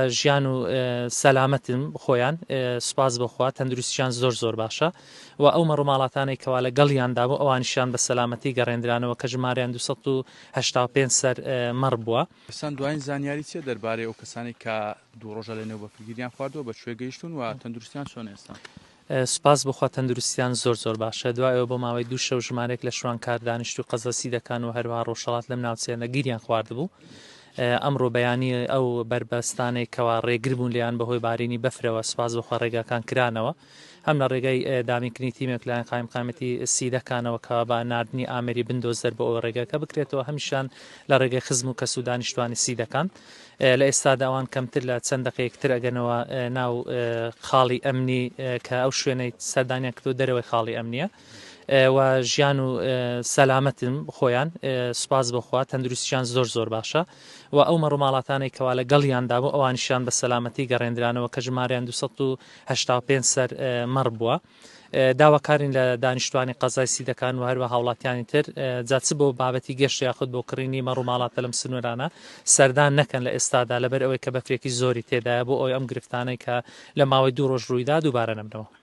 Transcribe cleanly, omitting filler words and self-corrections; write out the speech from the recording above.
ژیان و سەلامەتن خۆیان سوپاس بۆ خوا تەندروستیان زۆر زۆر باشە و ئەو مەڕوماڵاتانەی کەوا لەگەڵیاندا بوو ئەوانیشیان بە سەلامەتی گەڕێندرانەوە کە ژمارەیان 285 سەر مەڕ بووە. ئێستا دوایین زانیاری چیە دەربارەی ئەو کەسانەی کە دوو ڕۆژە لەنێو بەفر گیریان خواردووە بە کوێ گەیشتوون و تەندروستیان چۆنە ئێستا؟ سوپاس بۆ خوا تەندروستیان زۆر زۆر باشە دوای ئەوە بۆ ماوەی دوو شەو ژمارەیەک لە شوانکار دانیشتووی قەزا سیدەکان و هەروەها ڕۆژهەڵات لەم ناوچەیە گیریان خواردبوو ئەمڕۆ بەیانی ئەو بەربەستانەی کەوا ڕێگر بوون لێیان بەهۆی بارینی بەفرەوە سوپاس بۆ خوا ڕێگاکان کرانەوە هەم لە ڕێگای دابینکردنی تیمێک لایەن قایمقامێتی سیدەکانەوە کەوا بە ناردنی ئامێری بندۆزەر بۆ ئەوەی ڕێگاکە بکرێتەوە هەمیشان لە ڕێگەی خزم و کەس و دانیشتوانی سیدەکان لە ئێستادا ئەوان کەمتر لە چەند دەقەیەک تر ئەگەنەوە ناو خاڵی ئەمنی کە ئەو شوێنەی سەردانیان کردو دەرەوەی خاڵی ئەمنیە و ژیان و سەلامەتن خۆیان سوپاس بۆ خوا تەندروستیان زۆر زۆر باشە و ئەو مەڕوماڵاتانەی کەوا لەگەڵیاندا بوو ئەوانیشیان بە سەلامەتی گەڕێندرانەوە کە ژمارەیان 285 سەر مەڕ بووە. داواکارین لە دانیشتوانی قەزای سیدەکان و هەروە هاوڵاتیانی تر جا چ بۆ بابەتی گەشت یاخود بۆ کڕینی مەڕ و ماڵاتە لەم سنوورانە سەردان نەکەن لە ئێستادا لەبەر ئەوەی کە بەفرێکی زۆری تێدایە بۆ ئەوەی ئەم گرفتانەی کە لە ماوەی دوو ڕۆژ ڕوویدا دووبارە نەبنەوە.